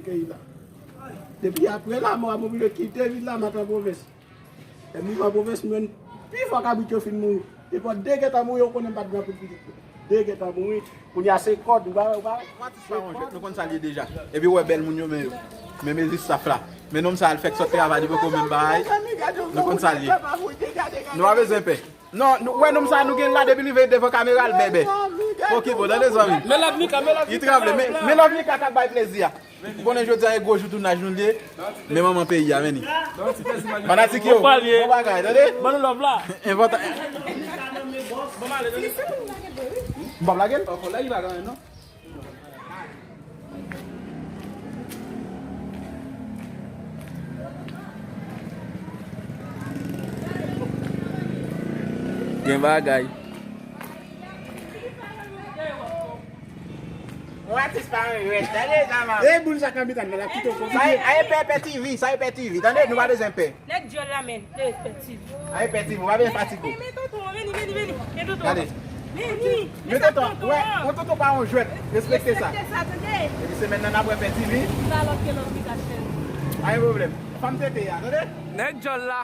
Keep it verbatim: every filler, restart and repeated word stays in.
Peyi la. Depi apre lanmò a, m oblije kite vil la, m antre an pwovens. Lè m rive an pwovens, m jwenn pi fò kabrit yo fin mouri. Depi de geta mouri, ou konnen m pa t gen anpil pitit. De geta mouri. Kounye a se kòd, ou pa, ou pa. Atis pa yon jwèt, nou konn sa l ye deja. Epi ou wè bèl moun yo, men, men mezi staff la. Men nonm sa al fèk sòt travay, li poko menm bay. Nou konn sa l ye. Nou pa bezwen pè. Non, nou, wè nonm sa nou gen la depi li veye devan kamera l bèbè. Okipe w, tande zanmi. Men love Mika, men love Mika. Li tranble, men, men love Mika k ap bay plezi a. Ou konnen jodi a e gwo jou tounaj nou l ye. Men manman peyi a, men ni. Fanatik yo, bon bagay, tande. Ban nou love la. Envanta. M p ap lage l. Gen bagay. Yon atis pa yon jwèt, tande sa, man. E boul sa kanbitan nan la kite w konfike. Sa e pè, pè T V, sa e pè T V, tande, nou pa bezwen pè. Nèg dyòl la, men, e pè T V. A e pè T V, ou pa bezwen fatige w. Men, men tonton, vini, vini, vini. Men tonton. Gade. Vini. Men tonton, wè, yon tonton pa yon jwèt. Respekte sa. Respekte sa, tande. Epi semèn nan n ap wè pè T V. Ki pa lòt ke lòt ki ka fè. Pa gen pwoblèm. Fanm tete a, tande. Nèg dyòl la.